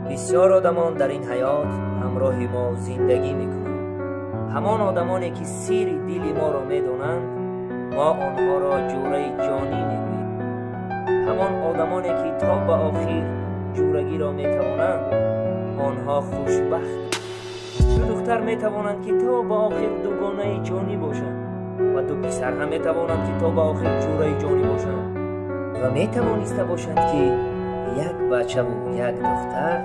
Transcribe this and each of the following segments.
Бисёр одамон дар ин ҳаёт ҳамроҳи мо зиндагӣ мекунанд. Ҳамон одамоне ки сири дили моро медонанд, мо онҳоро ҷӯраи ҷонӣ мегӯем. Ҳамон одамоне ки то ба охир ҷӯрагиро метавонанд, онҳо хушбахт. Ду духтар метавонанд ки то ба охир дугонаи ҷонӣ бошанд ва ду писар ҳам метавонанд ки то ба охир ҷӯраи ҷонӣ бошанд ва метавониста бошанд ки як бачаву як духтар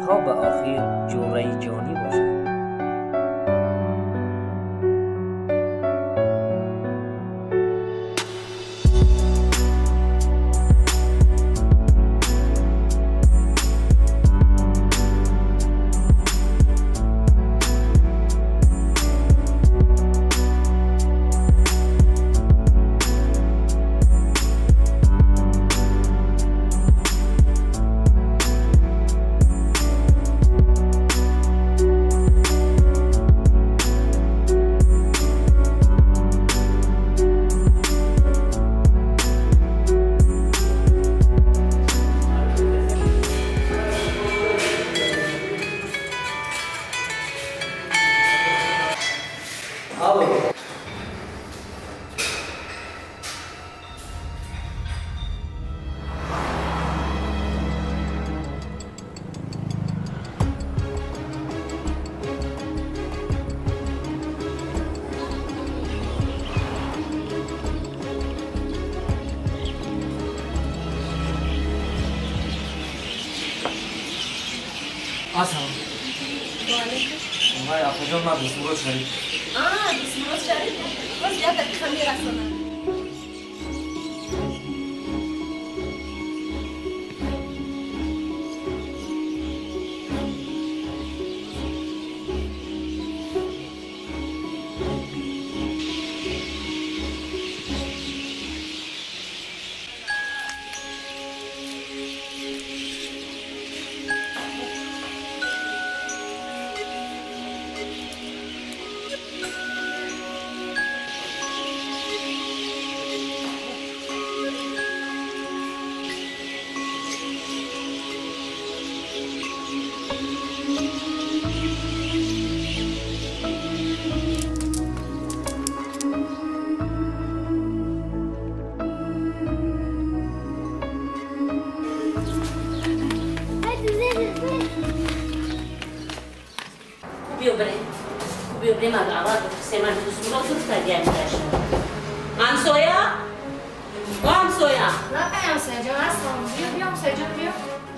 то ба охир ҷӯраи ҷонӣ бошанд. Вай, апаҷон, ман Дустмурод Шариф. Дустмурод Шариф? Боз як дақиқа мерасонам.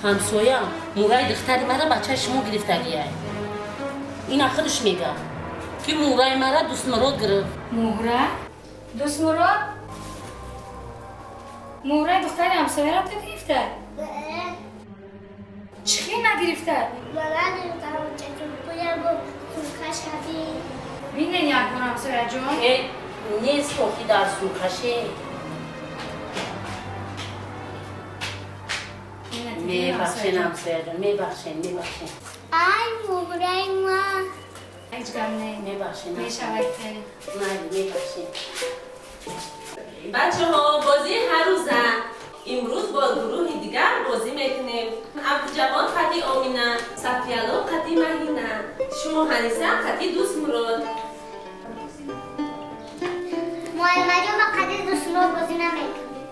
ҳамсоя мураи духтари мара бачаи шумо гирифтагия. Ина худаш мега ки мураи мара Дустмурод гирифт. Муҳра? Дустмурод? Муҳраи духтари ҳамсояро ту гирифта? Чӣ хел нагирифта? Бинен як бор ҳамсояҷон. Нест охи дар сумкаше. Мебахшен ҳамсояҷон, мебахшен, мебахшен. Ай, муҳраи ман. Ҳеҷ гап не. Мебахшен. Мешавад. Майли, мебахшен. Бачаҳо, бозии ҳаррӯза. Имрӯз бо гурӯҳи дигар бозӣ мекунем. Абдуҷавон қати Омина, Сафиялло қати Маҳина, шумо Ҳаниса қати Дустмурод. Муаллимаҷон, ба қати Дустмурод бозӣ намекунем.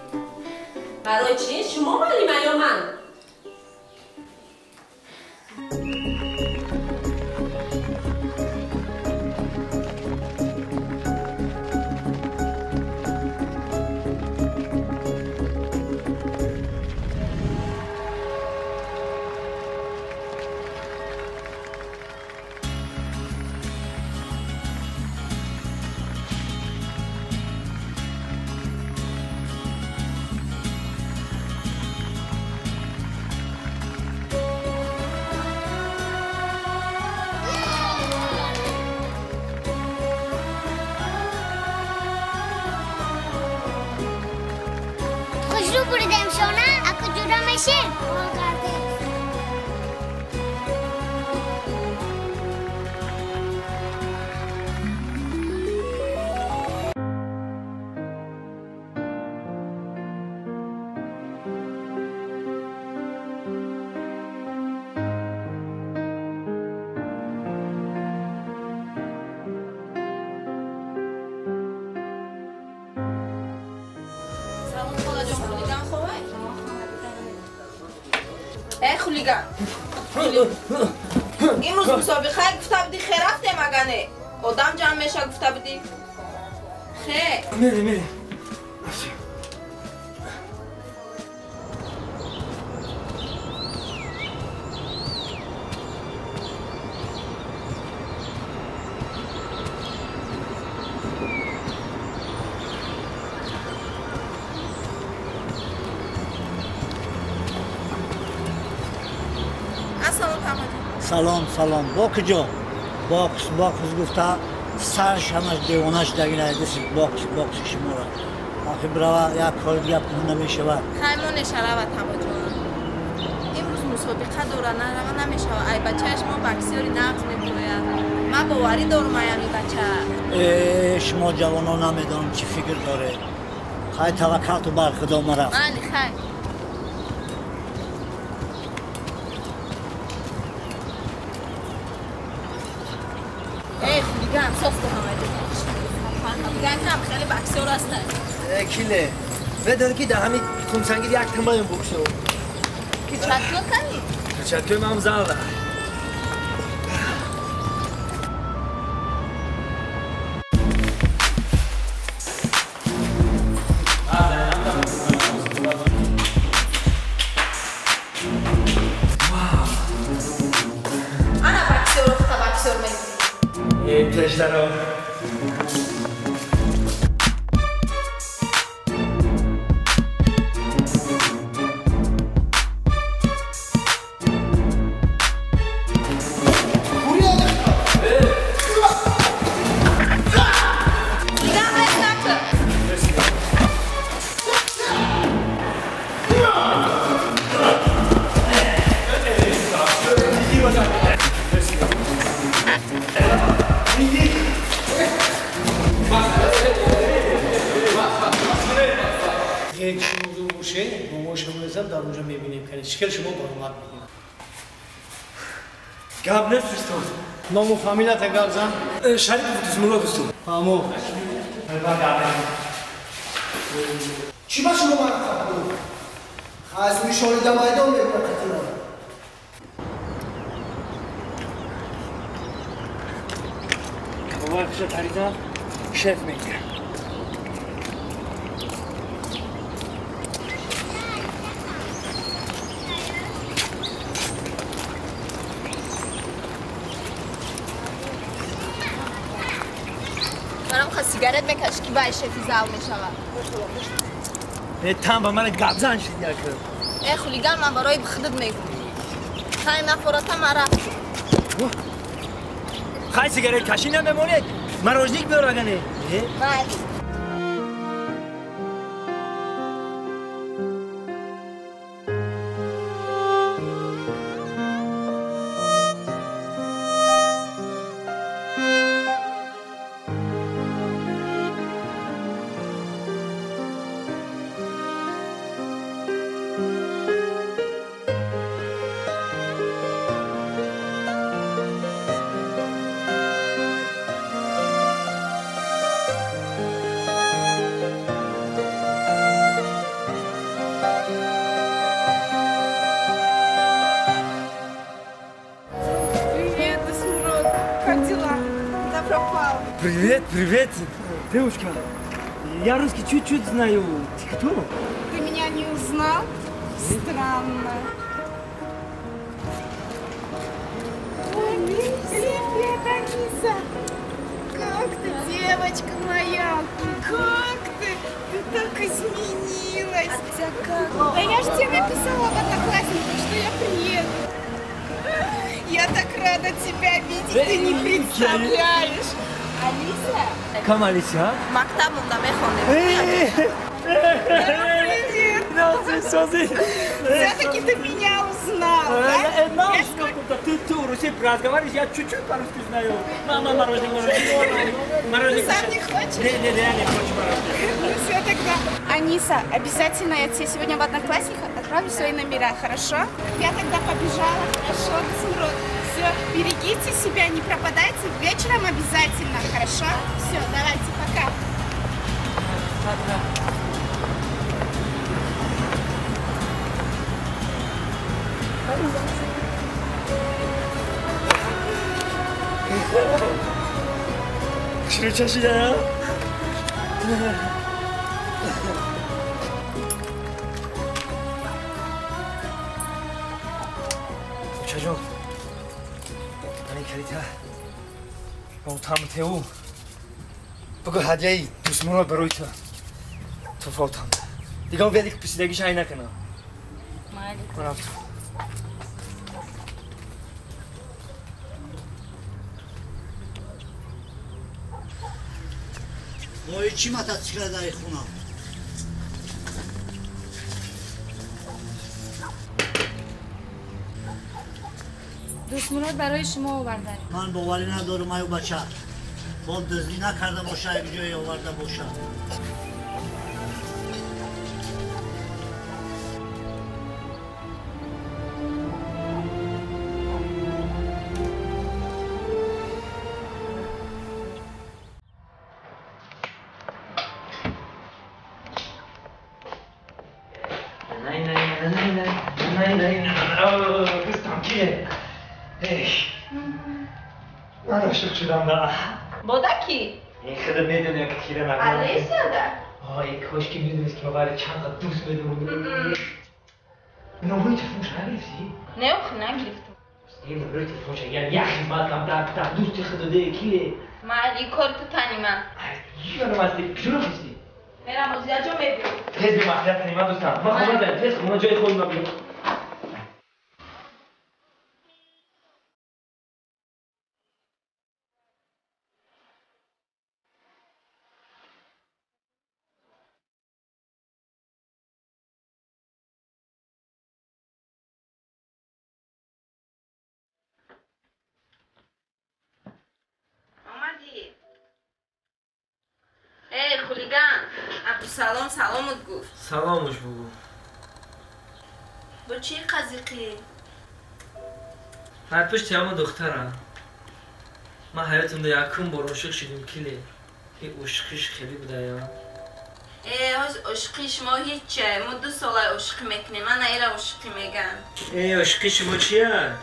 Барои чӣ? Шумо муаллима ё ман? Эй хулиган. Имрӯз мусобиқа гуфта будӣ, хе рафтем агане. Одам ҷамъ меша гуфта будӣ. Хе. Мерем, мерем. Салом, салом. Бо куҷо? Бокс, бокс гуфта сарш ҳамаш девона шудагӣ наидаси бокс, бокс шуморо. Охи бирава як кори дига кунун намешавад. Хаймоне шарава тамоҷон. Имрӯз мусобиқа дора, нарава намешава. Ай бачааш мо боксёри нағз мебирояд. Ман боварӣ дорум ай ами бача. Э, шумо ҷавонон намедонам чӣ фикр доред. Хай таваккалту бар Худо марафт. Майли, хай. Киле, медонӣ ки дар ҳамин хумсангир як тамаем боксёр. Перчатка кани? Перчаткаи ман зала. Ана боксёр, ухта боксёр мегирӣ. Пештаро. Гап нест, устод. Ному фамилията гап зан. Шарипов Дусмурод, устод. Фаҳмо. Чӣ ба шумо мара қабул? Аз мишорида майдон мебура қатиро. Бобай хуша тарида шеф мегирам. Сигарет мекашӣ ки вай шефи зал мешавад. Э, тан ба ман гапзан шид як. Э, хулиган, ман барои худат мегӯм. Хай нафората ман рафтам. Хай сигарет кашӣ намемонед? Морожник биёр агане. Майли. Привет, привет, девушка. Я русский чуть-чуть знаю. Ты кто? Ты меня не узнал? Странно. Ой, привет, Аниса. Как ты, девочка моя? Как ты? Ты так изменилась. Да я же тебе написала в Одноклассниках, что я приеду. Я так рада тебя видеть, ты не представляешь. Алиса? Кам Алиса? Мактаб монда мехонем. Привет! Все-таки ты меня узнал, да? Ты русский разговариваешь, я чуть-чуть по-русски знаю. Мама, мороженое, мороженое. Ты сам не хочешь? Не, не, я не хочу мороженое. Ну все тогда. Аниса, обязательно я тебе сегодня в Одноклассниках отправлю свои номера, хорошо? Я тогда побежала, хорошо, Дусмурод? Все, берегите себя, не пропадайте. Вечером обязательно, хорошо? Все, давайте, пока. Хушрӯ чашида? Учаҷон, ани калита ба утам теу бугӯ ҳадияи дӯстмонро барои ту туҳфа отам. Дигар велик писидагиш ай накунам. Майли. Рафтам. Бои чӣ мотосикла дар хона? Дӯстмурод барои шумо оварда. Ман боварӣ надорам аю бача. Бо дуздӣ накарда боша, як ҷое оварда боша. Ман ошиқ шудам да. Бода ки? Ин худат медонӣ, ки кира нагӯ. Алесяда? Ой, кошки медонист, ки ма барои чанд қад дӯст медорам. Номрои телефонша нагирифтӣ? Не, охи нагирифтам. Ин номрои телефонша як хизмат кам дар дӯсти худ доде кие? Майли, кори ту тани ман. Ёрам ҳастӣ, куҷо рафтӣ? Мерам озия ҷо мебиём. Тез бемаслиҳат тани ман дӯстам. Ман хона даем, тез хона ҷои холи ма биё. Эй, хулиган, Абдусалом саломат гуфт. Саломуш бугу. Бо чӣ қазиқӣ? Ҳар пушти ҳама духтара. Ман ҳаётимда якум бор ошиқ шудим, киле. И ошиқиш хеле будая. Э, ҳоз ошиқи шумо ҳичча. Мо 2 сола ошиқӣ мекунем. Ман аира ошиқӣ мегам. Э, ошиқи шумо чия?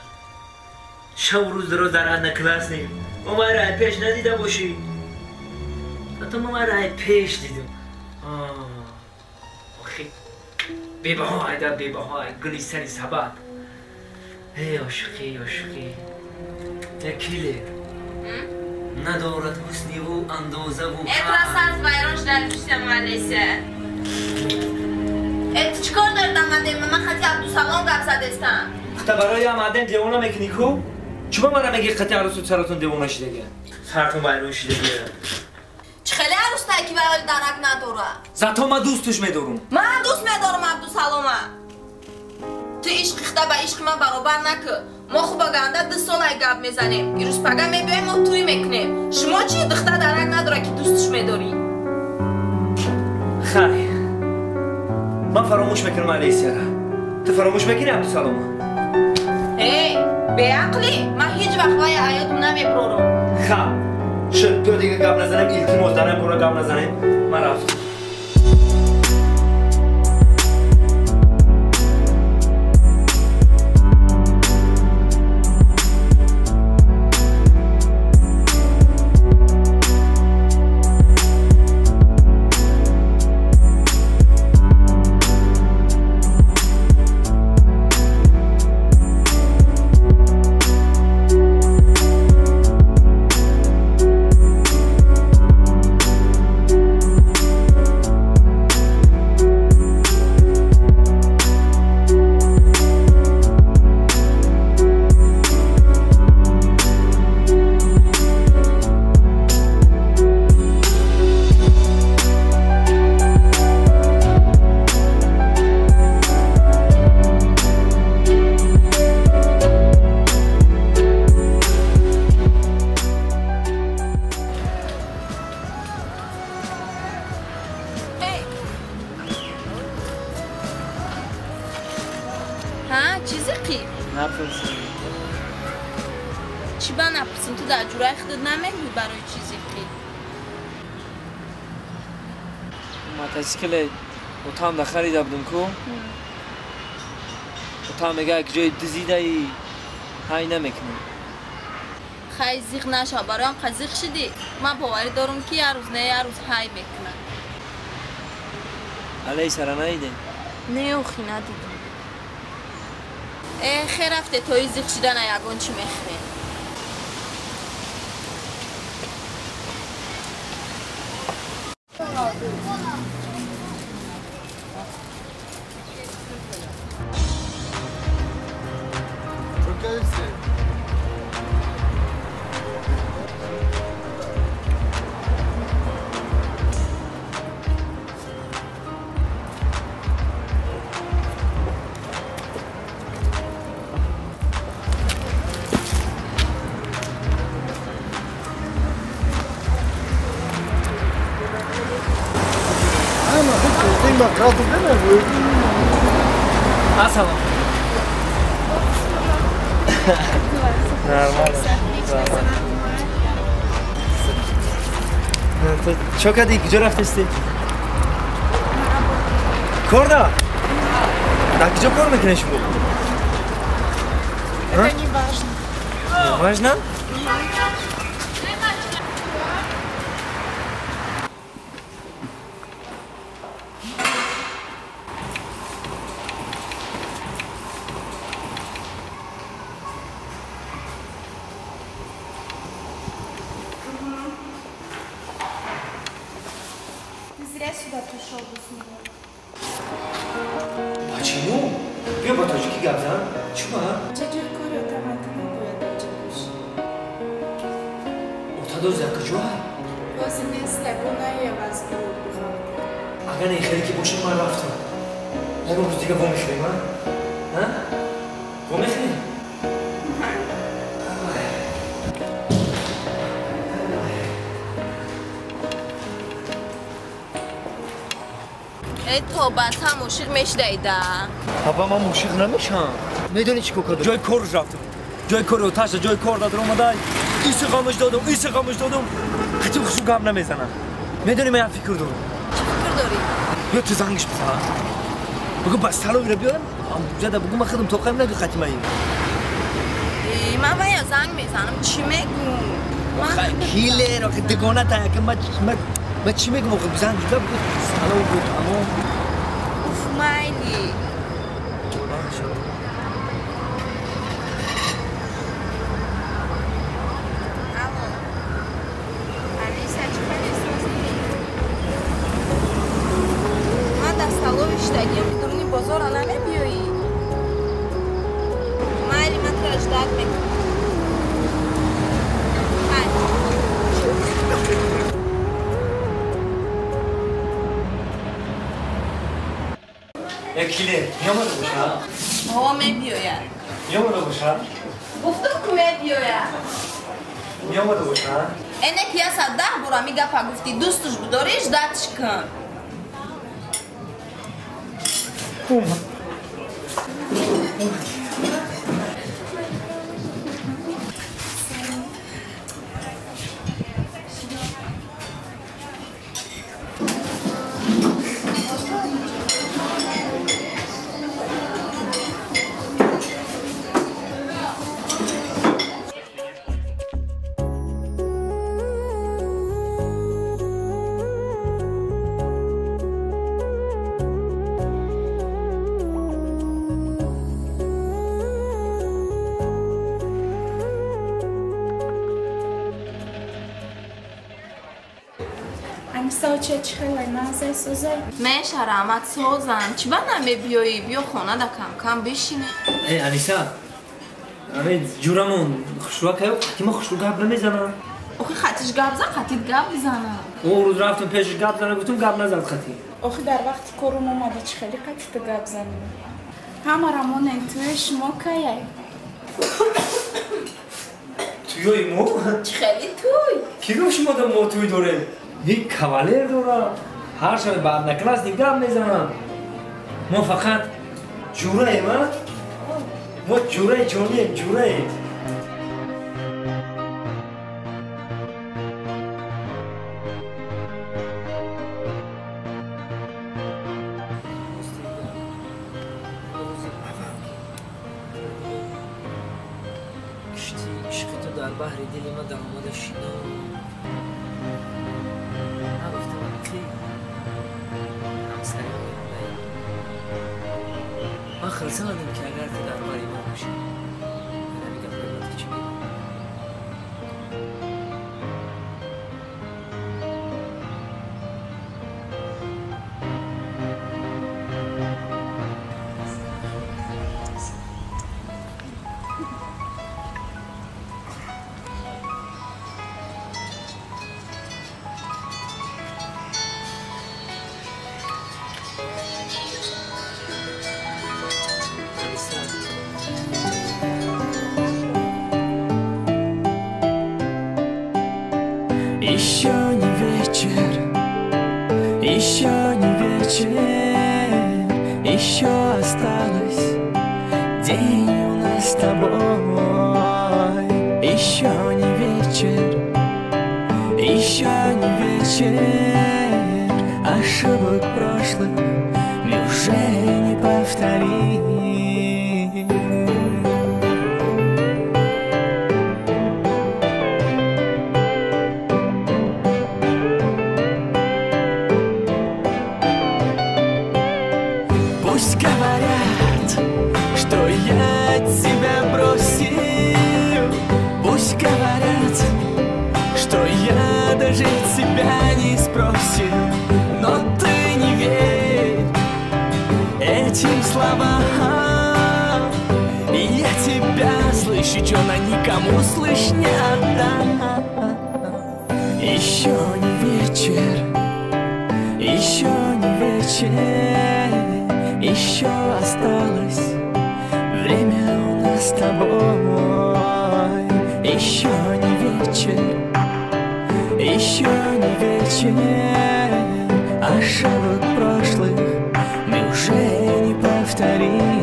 Шаб рӯз дароз дар одноклассник. Мо майра ай пеш надида бошӣ. Ҳатто мо майра ай пеш дидим. Охи бебаҳо айда бебаҳо ай гули сари сабад. Эй ошиқӣ, ошиқӣ. Як киле. Надорад ҳусниву андозаву. Э, тура сарз вайрон шуда пуштам Алеся. Э, ту чӣ кор дори дамадем? Ман хати Абдусалом гап задестам. Хата барои амадем девона мекунӣ ку? Чуба мара мегӣ хати арӯсу саратон девона шидага? Саратон вайрон шидага. Чӣ хеле арӯстае ки вай ҳоли дарак надора? Зато ман дӯсташ медорум. Ман дӯст медорам Абдусалома. Ту ишқи худа ба ишқи ман баробар накӯ. Мо хуба ганда 2 солай гап мезанем. Ирӯз пага мебиёем, мо тӯй мекунем. Шумо чӣ духта дарак надора ки дӯсташ медорӣ? Хай. Ман фаромӯш мекунам Алесияра. Ту фаромӯш мекунӣ Абдусалома? Эй, беақлӣ? Ман ҳеҷ вақт вая ҳаётам намеброрам. Ха. Шуд, биё дига гап назанем, илтимос дар ин бора гап назанем. Ман рафтам. Чӣ ба напурсим? Ту дар ҷураи худат намегӯӣ барои чӣ зиқӣ? Мотосикле отамда харида будум ку? Ота мега як ҷои дизидаи ҳай намекунӣ. Хай зиқ наша, бароям қазиқ шидӣ. Ман боварӣ дорам ки як рӯз не як рӯз ҳай мекунад. Алай сара наидем? Не, охи надидам. Э, хе рафте тои зиқ шидана ягон чӣ мехӯрем. Ассалом. Нормально. Чо кардӣ? Куҷо рафтасти? Кор да? Дар куҷо кор мекунед шумо? Это не важно. Не важно? Зря сюда пришел без него. Почему? Биё ба тоҷикӣ гап зан. Чума? Чаҷои кори отамата набояд даҷа бошӣ. Отадоз дар куҷо? Бози нест, ягонаев аз дур буғалта. Агар не хеле ки бошад, ман рафтам. Ягон рӯз дига вомехӯрем, а? А? Вомехӯрем? Э, тоба, та мушиқ мешидаида. Аба, ман мушиқ намешам. Медонӣ чӣ кор кардам? Ҷои корш рафтам. Ҷои кори оташа, ҷои кор дар омадай. Иси ғамаш додам, иси ғамаш додам. Қатъи хушу гап намезанам. Медонӣ ман як фикр дорам. Чӣ фикр дорӣ? Ё ту зангиш бизан. Бугу бас таловира биёрам, амҷада бугу ман худам тоқаем нагу қатъи ман. Э, ман вая занг мезанам, чӣ мегӯм? Килер, охи дугона та, ки ман чӣ мегӯм, охи занг бизан, бугу салов буд, тамом. Уф, майли. Алло. Алиса, чӣ хеле созӣ? Ман дар столовой шидагиам, дуруни бозора намебиёӣ? Майли, ман туро ждать мекунам. Хай. Як килер, меомада боша? Ҳо, мебиёяд. Меомада боша? Гуфтам ку мебиёяд. Меомада боша? Эне ки 110 бора ми гапа гуфтӣ, дӯстуш будорӣ, ждатш кун. Аниса, оча чӣ хелай назай созай? Меша, раҳмат, созам. Чӣ ба намебиёӣ? Биё хона да кам-кам бишинӣ. Э, Аниса, аме ҷурамон хушрӯ каю, қатима хушрӯ гап намезанам. Охи хатиш гап зан, қатит гап бизанам. О рӯз рафтам пешаш гап занам, гуфтам гап назад хати. Охи дар вақти корум омада чӣ хеле қатита гап занем. Ҳамара монен туе шумо каяй? Туёи мо? Чӣ хеле туй? Кӣ гуфт шумо да мо туй дорем? Ник кавалер дорам. Ҳар шаб ба одноклассник гап мезанам. Мо фақат ҷураем, а? Мо ҷураи ҷонием, ҷураем. дар баҳри дили ман даромада шино. Ман гуфтам ки ҳамсари ояндаи ман хурсандам ки агар ту дар бари ман бошӣ. Ҳамин гапҳои ман ту чӣ мегӯӣ? Еще не вечер, еще не вечер, еще осталось день у нас с тобой. Еще не вечер, еще не вечер, ошибок прошлых мы уже не повторим. Пусть говорят, что я тебя бросил, пусть говорят, что я даже тебя не спросил, но ты не верь этим словам. Я тебя слышу, чё на никому слышь не отдам. Еще не вечер, еще не вечер, еще осталось время у нас с тобой. Еще не вечер, еще не вечер, ошибок прошлых мы уже не повторим.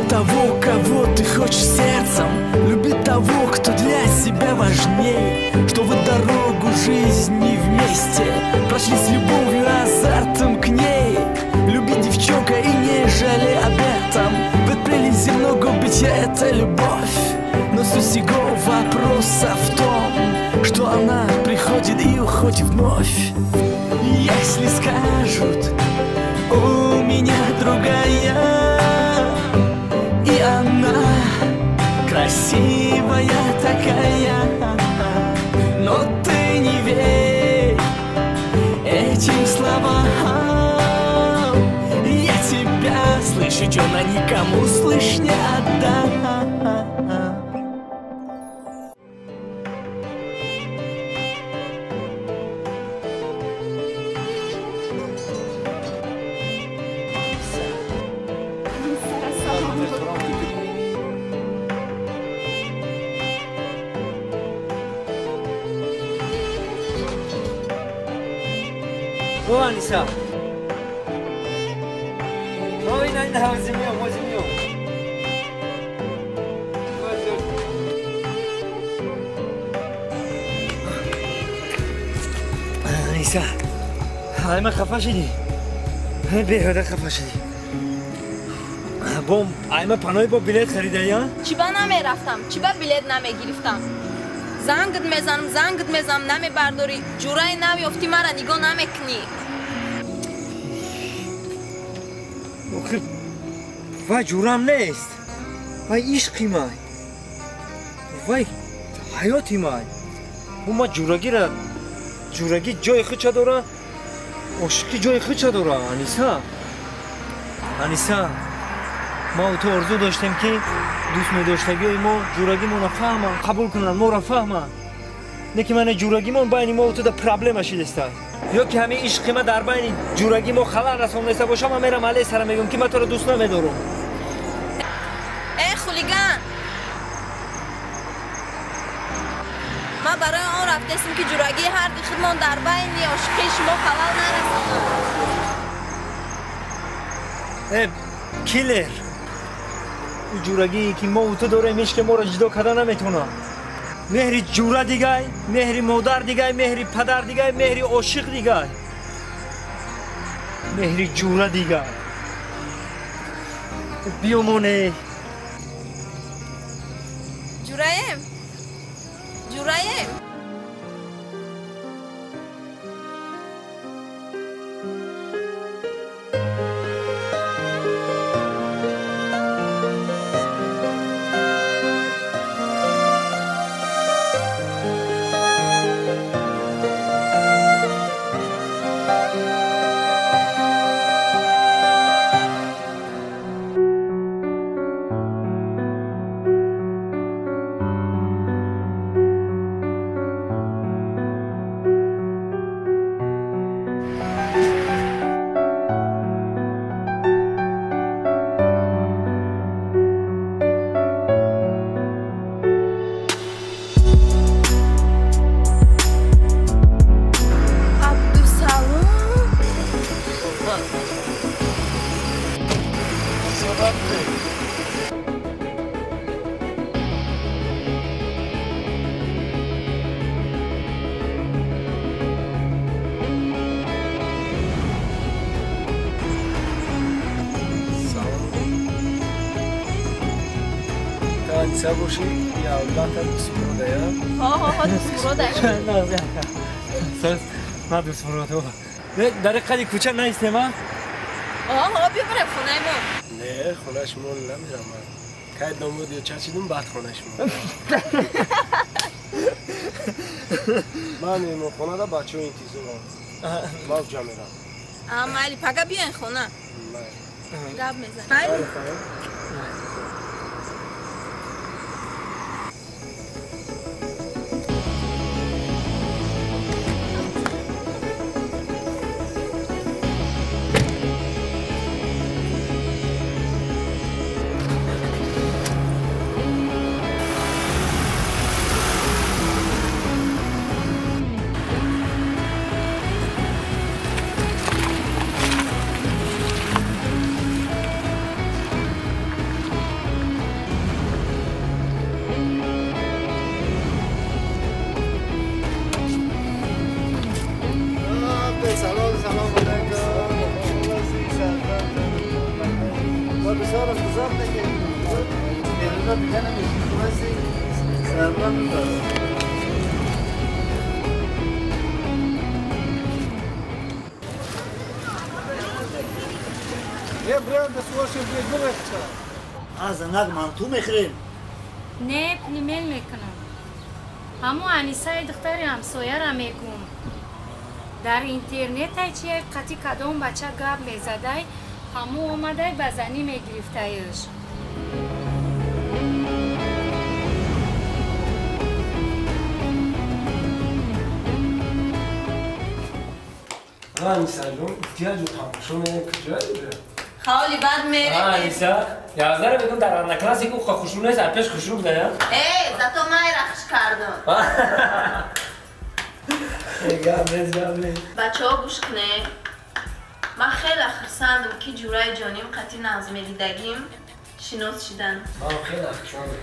Того, кого ты хочешь сердцем, люби того, кто для себя важнее, что вы дорогу жизни вместе прошли с любовью, азартом к ней. Люби, девчонка, и не жалей об этом, ведь прелесть земного бытия — это любовь. Но суть всего вопроса в том, что она приходит и уходит вновь. Если скажут, у меня другая, и она красивая такая, но ты не верь этим словам. Я тебя слышу, чё на никому слышь не отдам. О, Аниса! Ой, на, возьмем, возьмем. Аниса, ай, ма хафа шудӣ? Беҳуда хафа шудӣ. Бом, ай, ма панои бо билет харидаӣ, а? Чӣ ба намерафтам, чӣ ба билет намегирифтам? Зангт мезанам, зангт мезанам, намебардорӣ. Ҷураи нав ёфтӣ, мара нигоҳ намекунӣ. Охир, вай ҷурам нест. Вай ишқи май. Вай ҳаёти май. Ма ҷурагира, ҷурагӣ ҷои худша дора, ошиқӣ ҷои худша дора. Аниса, Аниса, ма ту орзу доштем ки дӯст медоштагиҳои мо ҷурагимонро фаҳманд, қабул кунанд, моро фаҳманд. Не ки мана ҷурагимон байни мо туда проблема шидеста. Ё ки ҳамин ишқи ма дар байни ҷурагӣ мо халал расондаиста бошам, ман мерам алайҳи сара мегӯям ки ман туро дӯст намедорам. Э, хулиган! Ман барои он рафтаистам ки ҷурагии ҳарди худмон дар байни ошиқии шумо халал нарасонам. Э, киллер! Ҷурагие ки мо ту дорем, ҳеч ки моро ҷудо карда наметавонад. Меҳри ҷура дигай, меҳри модар дигай, меҳри падар дигай, меҳри ошиқ дигай. Меҳри ҷура дигай. Биёмоне. Ҷураем. Ҷураем. Аниса бошӣ, я албатта дӯстмуродая. Ҳо, дӯстмуродая. Ма дӯстмурод. Дар қади кӯча наистем, а? Ҳо, биё барем хонаи мо. Не, хонаи шумо намерам ман. Кай домод ё чачидум, баъд хонаи шумо. Ман меҳмонхонада бачаҳо интизорам. Ман ҷа мерам. Майли, пага биёен хона. Гап мезанем. Занак манту мехӯрем? Не, пельмень мекунам. Ҳамо Анисаи духтари ҳамсояра мегӯм. Дар интернетай чия қати кадом бача гап мезадай, ҳамо омадай ба занӣ мегирифтаиш. Анисаҷон, эҳтиёҷу тамошо менем куҷое? Ҳоли баъд мерем. Аниса, яздаро мегӯм дар одноклассник уқа хушрӯ нест, аз пеш хушрӯ буда, э, зато ман рахш кардам. Гап нест, гап нест. Бачаҳо гӯш кунед. Ман хеле хурсандам ки ҷураи ҷоним қатъи нағзмедидагим шинос шидан. Ман хеле хушҳолам.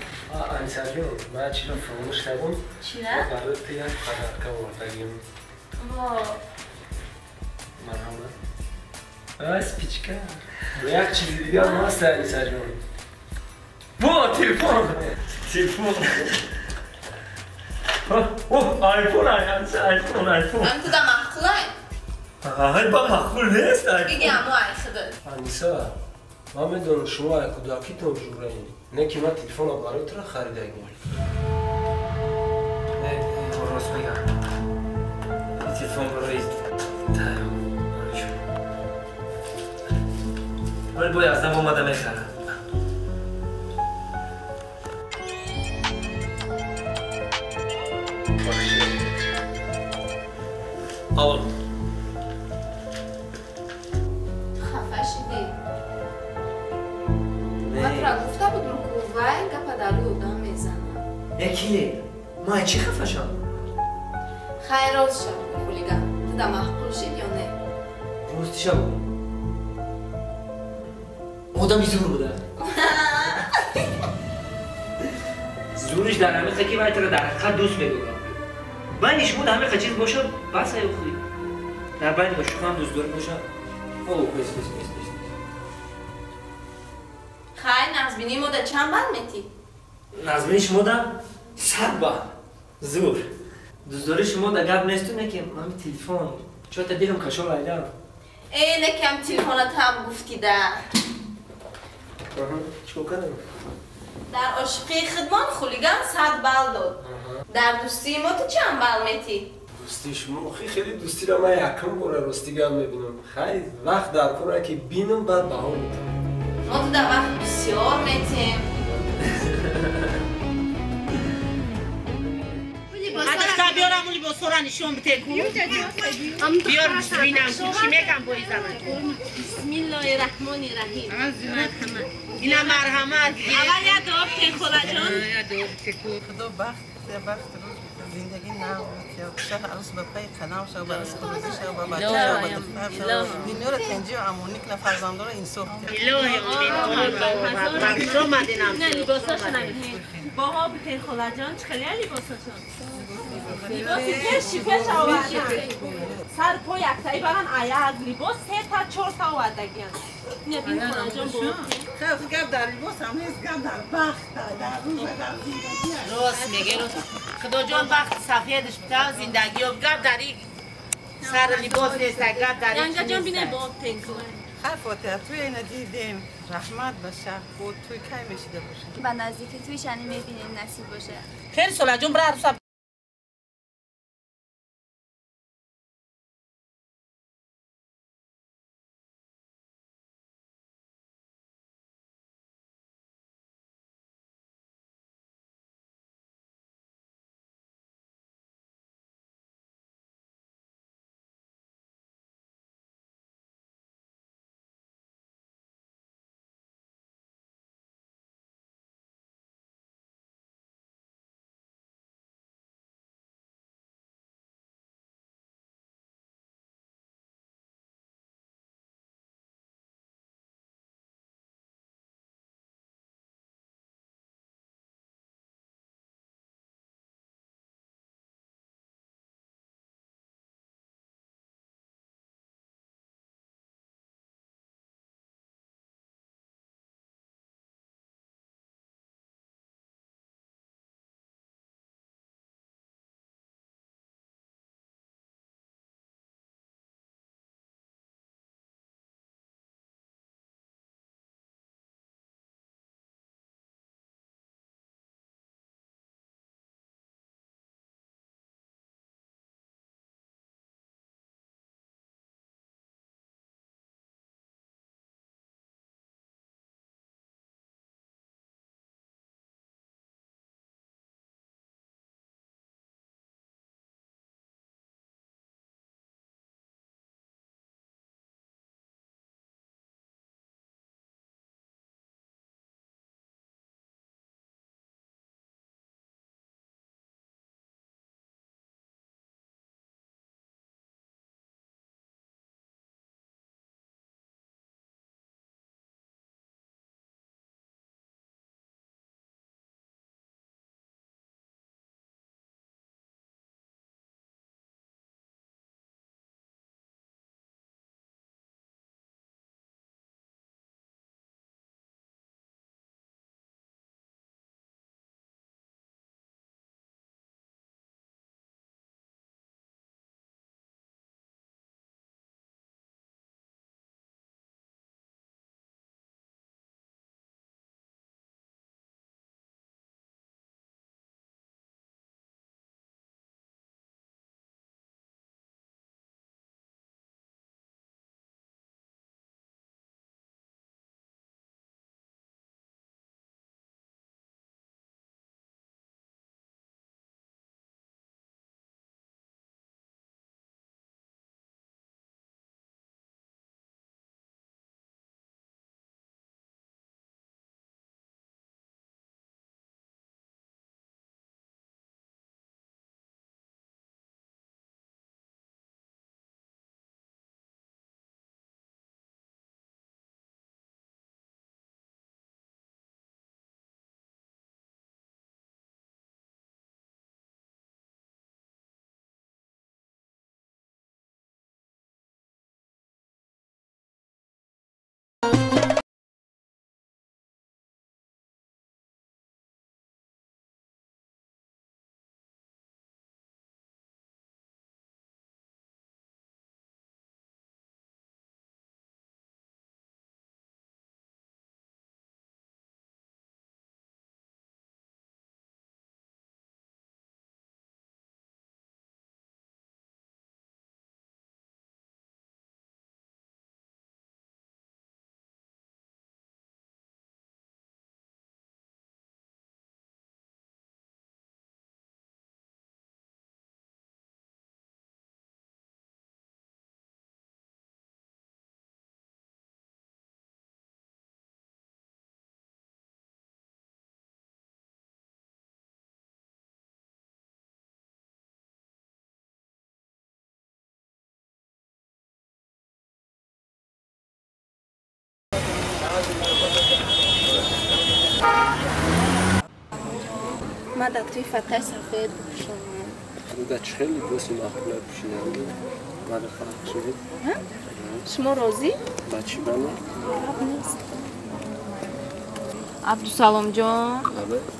Анисаҷон, ман чиро фаромӯш кардам? Чира? Барои ту як подарка овардагим. Во. Марҳамат. Спичка. Як чизи дигар ҳаст, Анисаҷон. Во, телефон. Телефон. О, айфон, айфон, айфон. Ам ту да маъқулай? Ай, ба маъқул нест. Биги аму ай худат. Аниса, ман медонам шумо ай кӯдакитон ҷураед. Не ки ман телефонро барои туро харидагим. Не, рост мегам. Ин телефон барои вале бояд аз нав омада мехарам. Алло. Хафа шидӣ? Ман тура гуфта будам ку вай гапа дар рӯи одам мезанад. Яки, ман чӣ хафа шавам? Хайр, рост шав, хулиган. Ту да маъқул шид ё не? Рости шав. Одами зур буда. Зуриш дар ҳамиқа ки вай туро дар ҳақиқат дӯст медорад. Байни шумо дар ҳамиқа чиз бошад, бас ай охи. Дар байни мо шумо ҳам дӯстдорӣ бошад. О, бес, бес, бес, бес. Хай, нағзбинии мо да чанд бал метӣ? Нағзбинии шумо да 100 бал. Зур. Дӯстдории шумо да гап несту, не ки ҳами телефон. Чота дилам кашол айдам. Э, не ки ҳам телефонат ҳам гуфтӣ да. Чикор кардам? Дар ошиқии худмон хулиган 100 бал дод. Дар дӯстии мо ту чанд бал метӣ? Дӯстии шумо охи хеле дӯстиро ман якум бора рости гап мебинам. Хай, вақт дар кора ки бинам, баъд баҳо метам. Мо ту дар вақт бисёр метем. Адахта биёрам либосҳоро нишон бите ку. Биёр бинам чӣ мегам бо изаман. Бисмиллоҳи раҳмони раҳим. Марҳамат. Ина марҳамат. Аввал як дуо бикун холаҷон. Як дуо бикун. Худо бахт, бахт рӯз зиндагӣ нав шаҳ арӯс ба пай қадам шав, ба ризқу рӯзӣ шав, ба бача шав, ба духтар шав. Дунёро тинҷӣ ва амонӣ кунад, фарзандонро инсоф диҳад. Илоҳи омин. Не, либосашо набинед. Боҳо бикун холаҷон, чӣ хеле либосашон? Либоси пеши пеш овардан. Сар по яктаи баран аяк либос 3 та 4 та овардагиян. Не бин холаҷон бо. Хеле гап дар либос ҳам нест, гап дар бахт, дар рӯз, дар зиндагӣ. Рост мегӣ, рост. Худоҷон бахти сафедаш бита, зиндагӣ ёб. Гап дар ин сар либос нест, гап дар ин. Янгаҷон бине бо тенку. Хай фотиҳа, туй ина дидем. Раҳмат ба шаҳ. Бо туй кай мешида бошад? Ба наздики туй шани мебинем, насиб бошад. Хеле солаҷон бира арӯса. Ман дар тӯи фатаи сафед бипӯшам. Дар чӣ хел либоси маъқула пӯшиданги? Мада фарқ шудед? Шумо розӣ? Ба чӣ бана? Гап нест. Абдусаломҷон,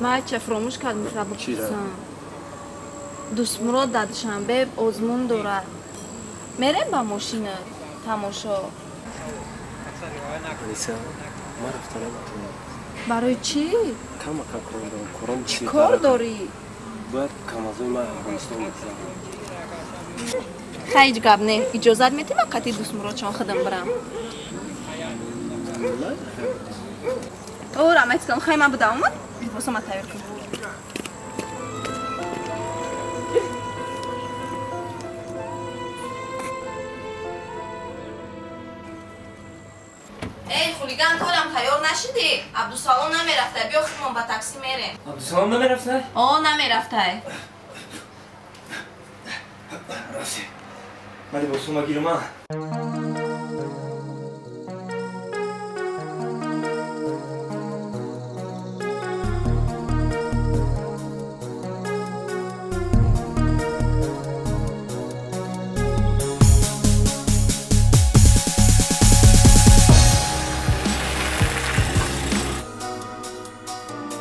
ман ча фуромӯш кардам ра бипурсам. Дӯстмурод дар Душанбе озмун дорад. Мерем ба мошина тамошо. Аниса, ман рафта наметавонам. Барои чӣ? Камака кор дорам, кором чӣ кор дорӣ? Бояд камазои ман Афғонистон бигзарам. Хай, ҳеҷ гап не. Иҷозат метӣ ман қатъи Дӯстмуродшон худам бирам? О, раҳматикалом. Хай, ман будам омад, либосома тайёр кун. Эй, хулиган, торам тайёр нашидӣ? Абдусалом намерафтай, биё худмон ба такси мерем. Абдусалом намерафтай? О, намерафтай. Рафтем. Ман либосума гирам.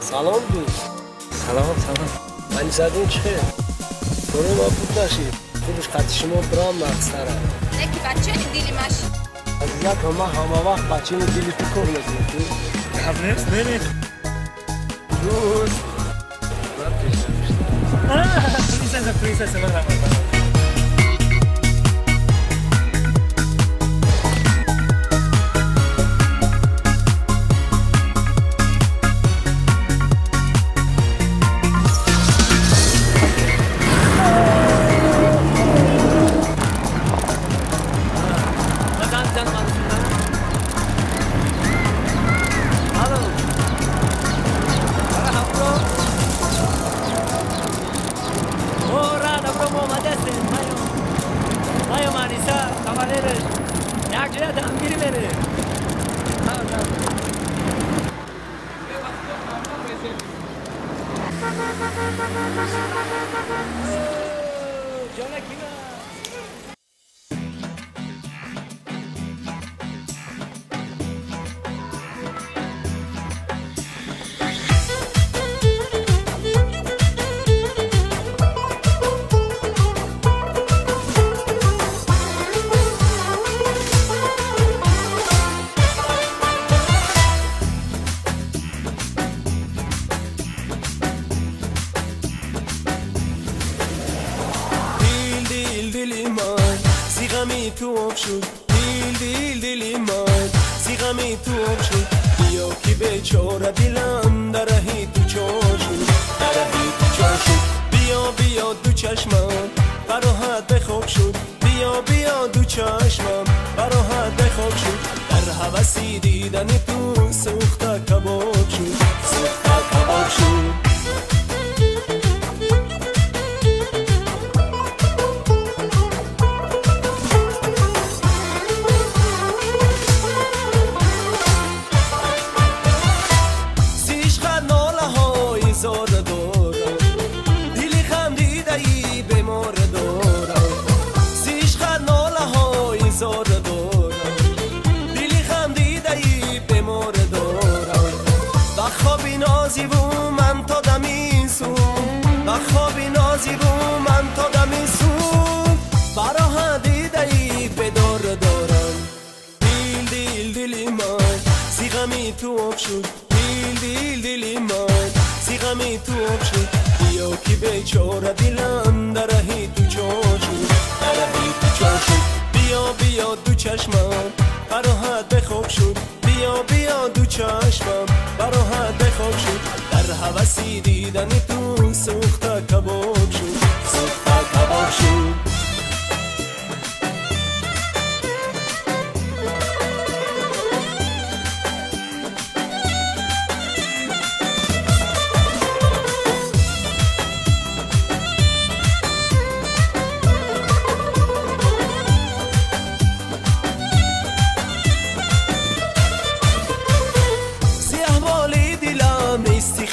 Салом, дӯст. Салом, салом. Анисаҷон, чӣ хел? Кори ма буд нашид. Хубш қати шумо бирам нақстара. Не ки бачани дили маш. Азизакам, ман ҳама вақт бачани дили ту кор мекунам. Гап нест, мерем. Дӯст. Ман пешам шудам. Принсесса, принсесса, ман рамам.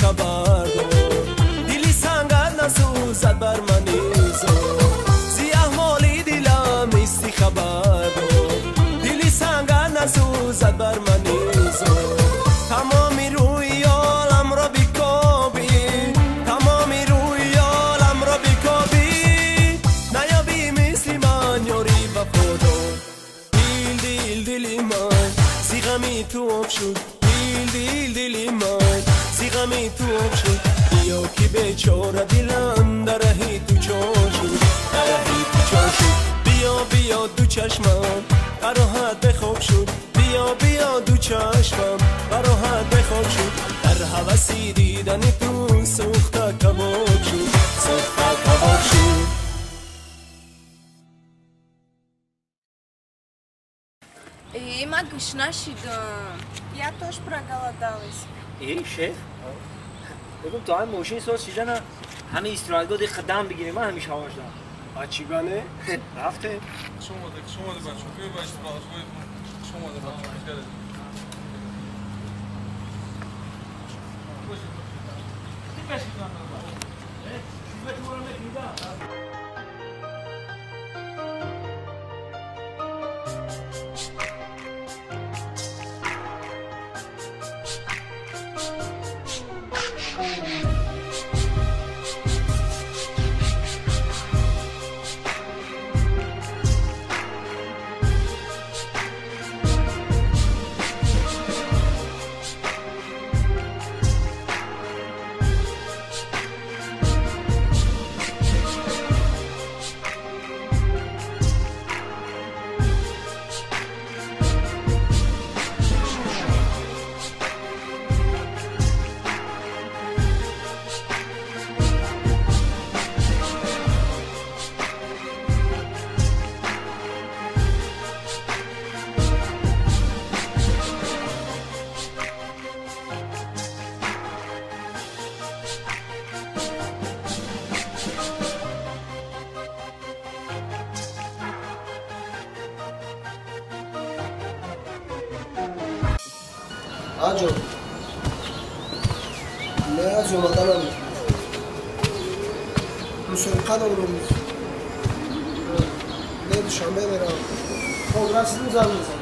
Хабар дор. شد دیل دیل دیلی من زیغمی تو آب شد بیا که بیچاره دلم در رهی تو چار شد در رهی تو چار شد بیا بیا دو چشمم براحت بخواب شد بیا بیا دو چشمم براحت بخواب شد در هوسی دیدن تو سوخته کباب شد سوخته کباب شد. Эй, ма гушна шидам. Я тоже проголодалась. Эй, шеф. بگم تا هم ماشین ساز شیدن همه استراحتگاه دی قدم بگیریم من همیشه هواش دارم. آ چی بانه؟ رفته. شما ده بچه بیا بچه شما ده بچه آجو نه از اومدنم مسابقه دارم امروز نه دوشنبه میرم. خب رسیدیم زنگ میزنم.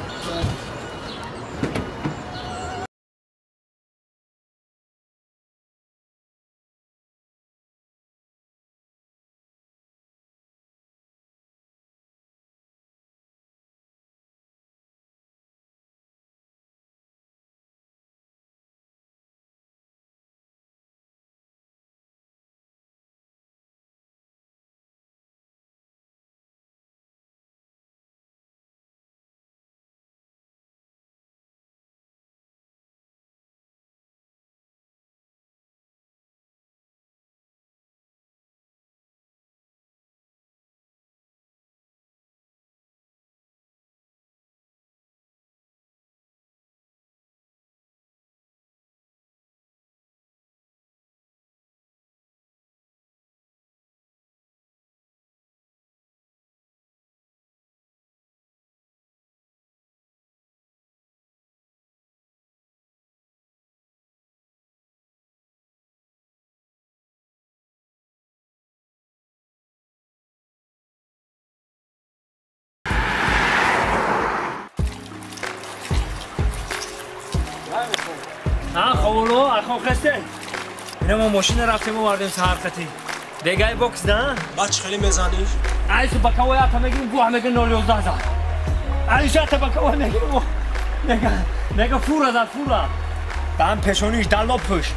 ها خولو اخو خسته اینا ما ماشین رفتیم و وردیم سهر خطی بگای بوکس نه بچ خیلی میزنی عايز بکوي تا میگیم گوه میگه 011 زد عايز تا بکوي میگه میگه میگه فورا زد فورا دم پیشونیش دلا پوش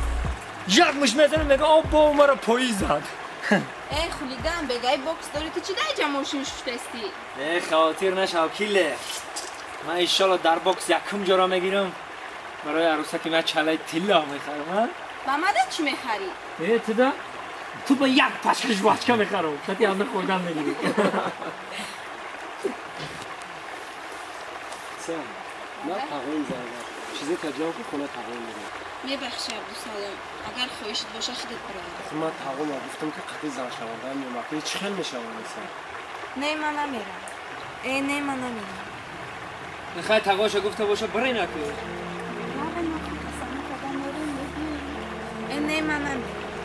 یک مش میزنه میگه آب با مرا پوی زد. ای خولیگان بگای بوکس داری تو چی دایجا ماشین شستستی؟ ای خاطر نشو کیله من ان شاء الله در بوکس یکم جرا میگیرم برای عروسک من چلای طلا میخرم. با مادر چی میخری؟ ای تو دا تو با یک پشکش واچکا میخرم کتی هم خوردن میگیری. سلام نه تقویم زنگ چیزی تجاوز خونه تقویم میگیرم. میبخشی عبدالسلام اگر خواهشت باشه خودت برو. من تقویم گفتم که قطعی زن شوندم میومد چی خیلی میشوم نیستم. نه من نمیرم. ای نه من نمیرم. میخوای تقاشو گفته باشه برای نکن. نه من نمیرم.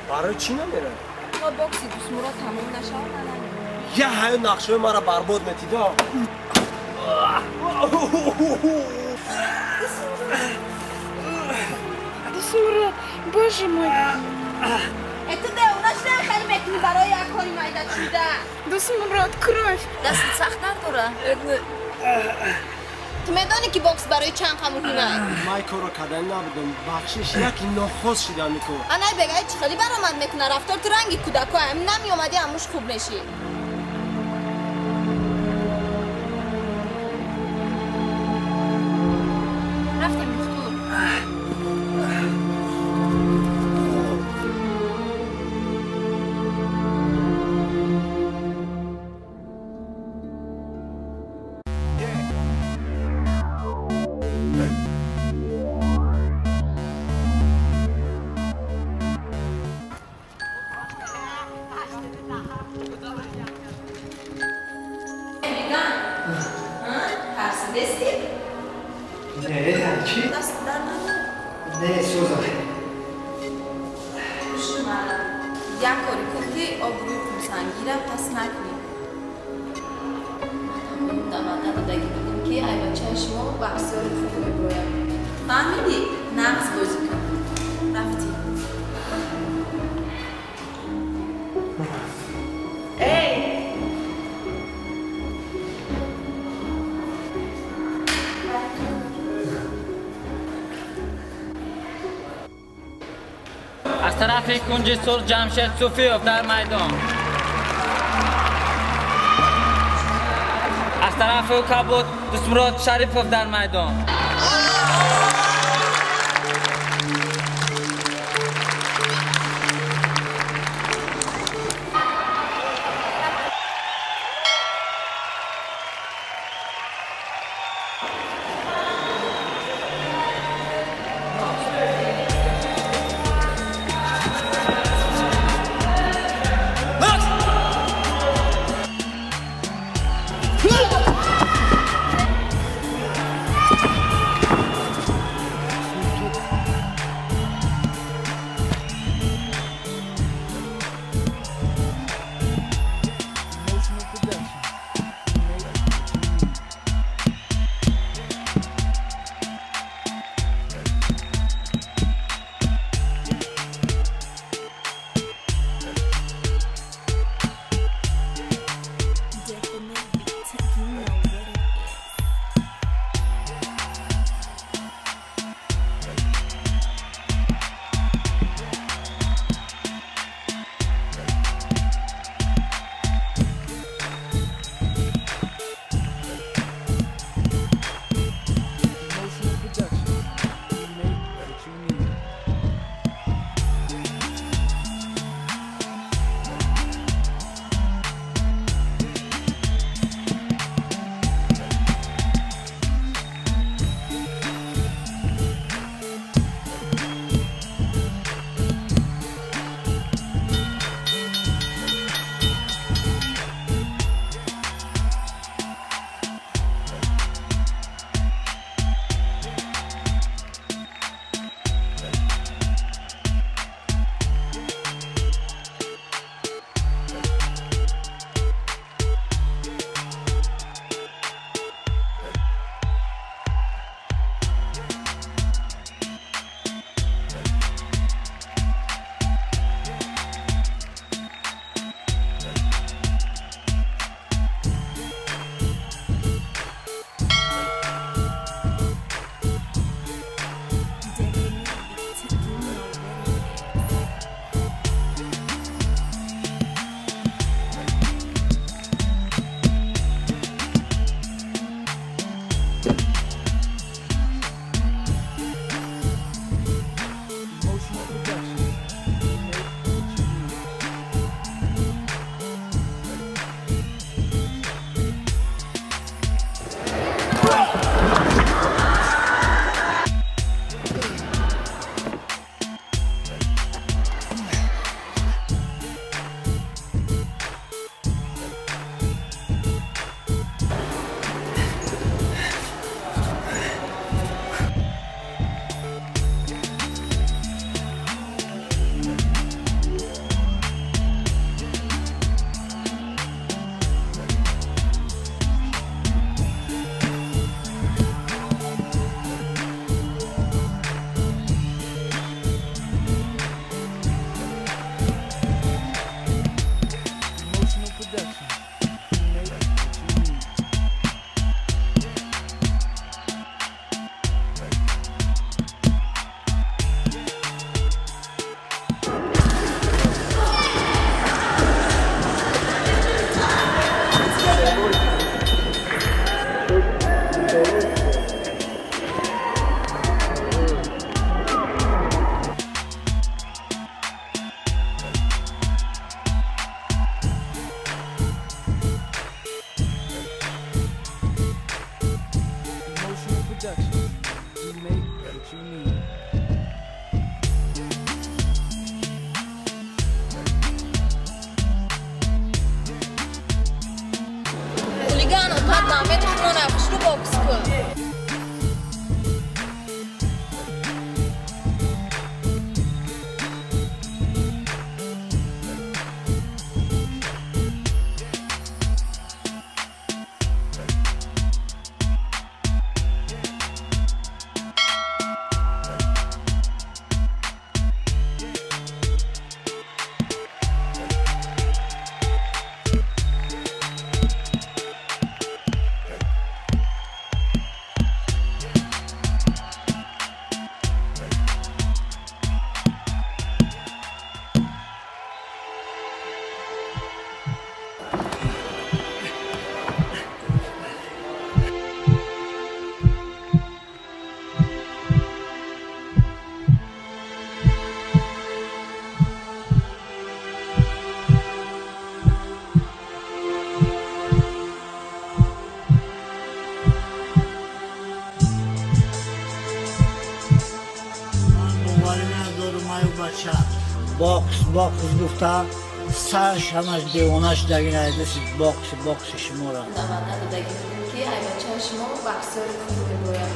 برای چی نمیرم؟ تا باکسی دوست مرا تمام نشه من نمیرم. یه حیو نقشه مرا برباد میتیدا. دوست مرا боже мой. Это да, у нас خیلی میکنی برای یک کاری مایده چیده. دوست مراد кровь. دست سخت نداره. Ту медонӣ ки бокс барои чанд қа муҳим аст? Ман корро кардан набудам. Бахшиш, яки нохост шидам ин кор. Анай бегай чӣ хеле баромад мекуна, рафтор ту ранги кӯдако ам намеомадӣ амуш хуб мешӣ. Рафтем духтур. Як кори кун ки обрӯи хунсангира пас накунӣ. Ман ваъда додагӣ будем ки ай бачаи шумо боксёри хуб меброяд. Фаҳмидӣ? Нағз бозӣ кун. Рафтӣ. Эй! Аз тарафи кунҷи сурх Ҷамшед Суфиев дар майдон. Аз тарафи кабуд Дустмурод Шарипов дар майдон. Душанбе духмона хушрӯ бокс кун. Бокс бокс гуфта сарш ҳамаш девона шудагин айдаси бокс бокси шуморо. Ваъда додагӣ будем ки ай бачаи шумо боксёри хуб мебояд.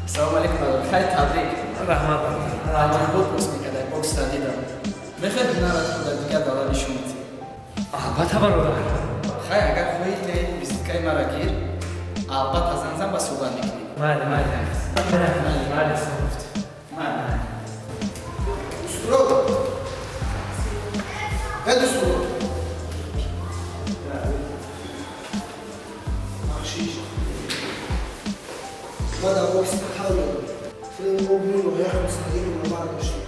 Салом алейкум, хайр, табрик. Раҳмат. Раҳмат, бокс мекардай, боксро дидам. Мехоҳед ҳунарат худа дигар давра нишон диҳӣ? Албатта, бародар. Хайр, агар хоҳӣ, визиткаи маро гир, албатта занг зан, ба суҳбат мекунем. Майли, майли. Майли, майли. Дустурод! Э, дустурод! Бахшиш. Ман дар бокс тал додам. Обрӯи ноҳияи Хусравиро бардоштем.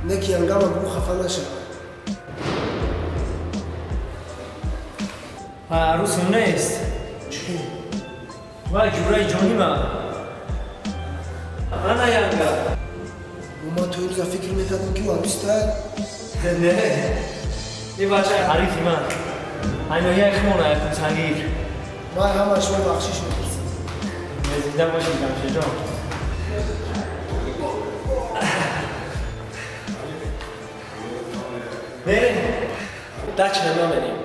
Не ки ҳангама бу хафа нашавад. Арӯсам нест. Чӣ? Вай ҷураи ҷонима. Ана янга. Ман то рӯза фикр мекардам ки ӯ арӯста. Не. Ин бачаи ҳарифи ман. Ай ноҳияи хумона якумсангир. Ман ҳамаи шумо бахшиш мепурсам. Зинда бошӣ, Ҷамшедҷон. Мерем. Дача намерем.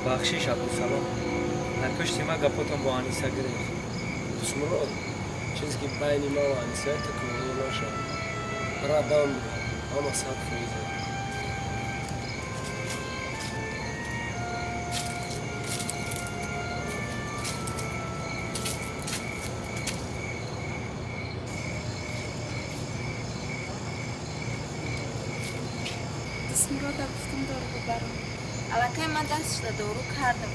Бахшиш, Абдусалом. Дар пушти ман гапотон бо Аниса гирифт. Дустмурод, чизе ки байни ман ва Аниса такрорӣ нашавад. Радам буда, ҳама 100%. Дустмурода гуфтам дору бибарам. Аллакай ман даст шуда дору кардам.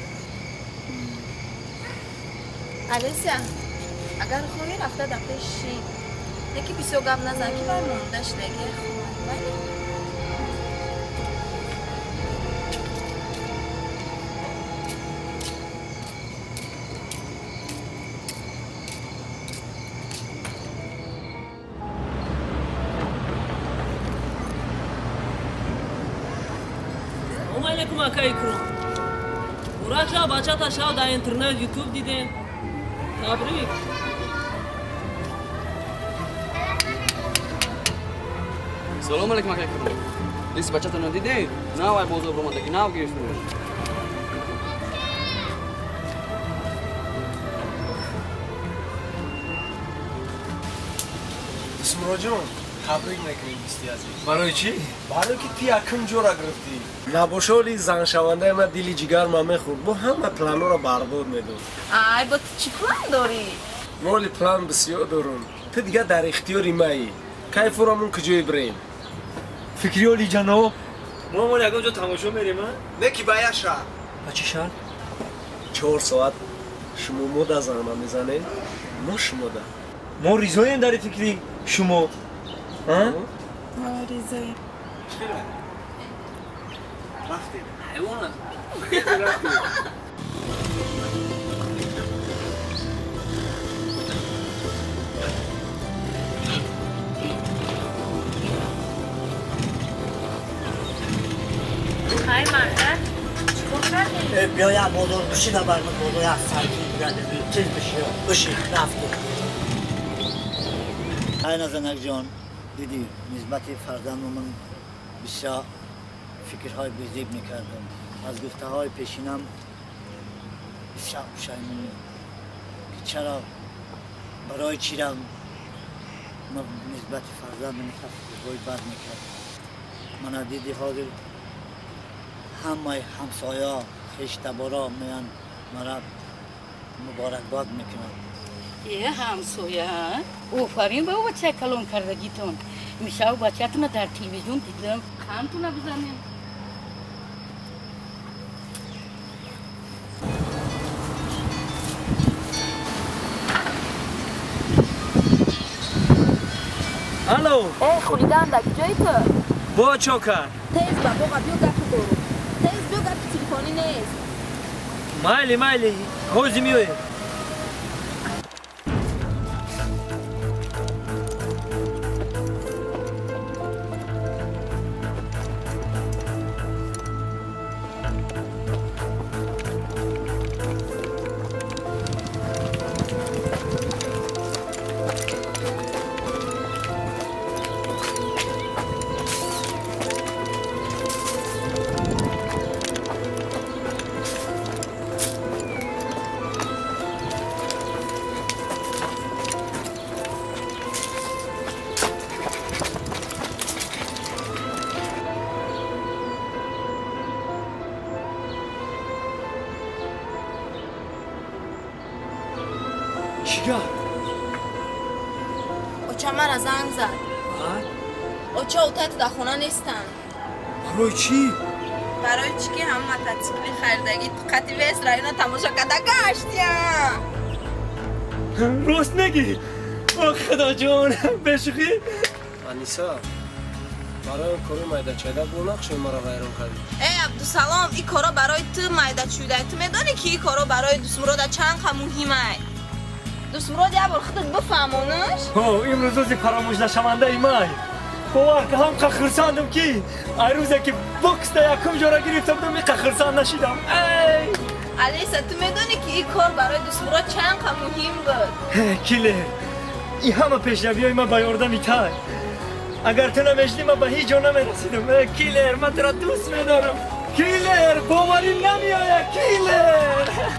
Алеся, агар хоҳӣ рафта дар пеш шин. Яки бисёр гап назан, ки вай монда шудагӣ хоҳад. Майли? Салом алейкум, акаи Икром. Бурак шав, бачата шав дар интернет, ютуб дидем. Табрик. Салом алейкум, акаи Икром. Дисти бачатонро дидед? Нав ай бозор омадаги, нав гирифтем. Дустмуроҷон, табрик мекунем, дӯсти азиз. Барои чӣ? Барое ки ту якум ҷора гирифтӣ. Набошоли заншавандаи ман дили ҷигарма мехӯрд, бо ҳама планҳоро барбод медод. Ай, бо ту чӣ план дорӣ? Моли план бисёр дорум. Ту дигар дар ихтиёри маӣ. Кайфурамон куҷое бирем? Фикри оли ҷаноб. Мо моли ягон ҷо тамошо мерем, а? Не ки ба як шаҳр. Ба чӣ шаҳр? 4 соат шумо мода занама мезанем, мо шумода. Мо ризоем дар фикри шумо. Мо ризоем. Рафтем. Ҳайвона. Рафтем. Ҳай марда, чикор кардем? Биё як бозор бишина барма бозор як сарки бигардем. Тез бишин, бишин, рафтем. Ай Назанакҷон, дидӣ нисбати фарзандамон бисёр фикрҳои безеб мекардам. Аз гуфтаҳои пешинам бисёр пушаймонем, ки чаро барои чира ман нисбати фарзандам фикрҳои бад мекардам. Мана диди ҳозир ҳамаи ҳамсоя, хештаборо меянд мара муборакбод мекунанд. Е, ҳамсоя, офарин ба бачаи калон кардагитон. Мишав бачаатона дар телевизион дидам. Қандтона бизанем. Алло. Э, хулиган, дар куҷои ту? Бо чо кард? Тез ба боға биё, гапи дорум. Тез биё, гапи телефонӣ нест. Майли, майли, ҳозир меоем. Оча мара занг зад. Оча отату дар хона нестанд. Барои чӣ? Барои чӣ ки ҳама мототсикли харидагӣ қати вес района тамошо карда гаштиям. Рост мегӣ? О худоҷон, бешӯхӣ? Аниса, барои кори майдачайда бо нақшои мара вайрон кардӣ. Э, Абдусалом, ин коро барои ту майдачӯйда. Ту медонӣ ки ин коро барои Дустмурода чанд қа муҳимай? Дустмурод як бор худат бифаҳмонаш. Ҳо, имрӯз рӯзи фаромӯшнашавандаи май. Бовар ка ҳам қа хурсандам ки ай рӯзе ки боксда якум ҷора гирифта будам, ин қа хурсанд нашидам. Эй! Алиса, ту медонӣ ки ин кор барои Дустмурод чанд қа муҳим буд? Килер, ин ҳама пешравиҳои ман ба ёрдами тай. Агар ту намешидӣ, ман ба ҳеҷ ҷо намерасидам. Килер, ман туро дӯст медорам. Килер, боварӣ намеояд, килер! Килер!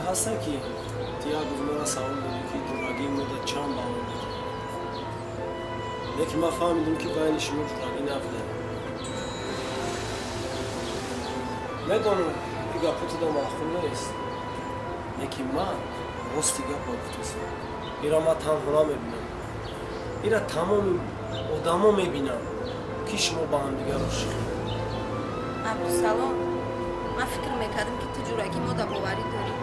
Ҳаста ки ту як рӯз мара савол додӣ ки ҷурагии мо дар чанд балл буд. Лекин ман фаҳмидам ки байни шумо ҷурагӣ набуда. Медонам ин гапҳо туда маъқул нест, лекин ман рости гапро гуфтастам. Ира ман танҳо намебинам, ира тамоми одамо мебинам ки шумо ба ҳамдигар ошиқед. Абдусалом, ман фикр мекардам ки ту ҷурагии мо дар боварӣ дорӣ.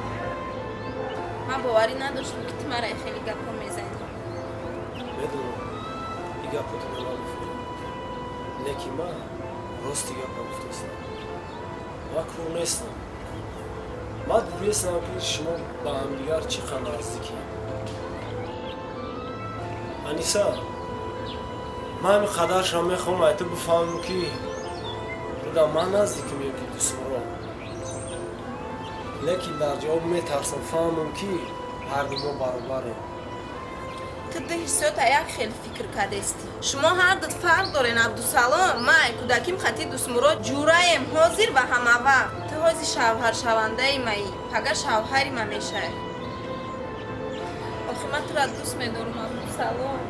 Ман боварӣ надоштам ки ту мара хеле гапҳо мезанӣ. Медонам ин гапҳо туда нагуфтам, лекин ман рости гапро гуфтастам. Ман кур нестам. Ман дидестам ки шумо ба ҳамдигар чӣ қадр наздикем. Аниса, ман ҳамин қадаршам мехоҳам ай ту бифаҳмам ки руда ман наздикам ё ки Дӯстмурод. Лекин дар ҷавоб метарсам фаҳмам ки ҳарду мо баробарем. Ту ду ҳиссиёта як хел фикр кардестӣ. Шумо ҳарду фарқ дорен, Абдусалом. Ман ай кӯдаким хати Дӯстмурод ҷураем ҳозир ва ҳамавақт. Ту ҳозир шавҳаршавандаи маӣ, пага шавҳари ма мешавӣ. Охи ман тура дӯст медорам, Абдусалом.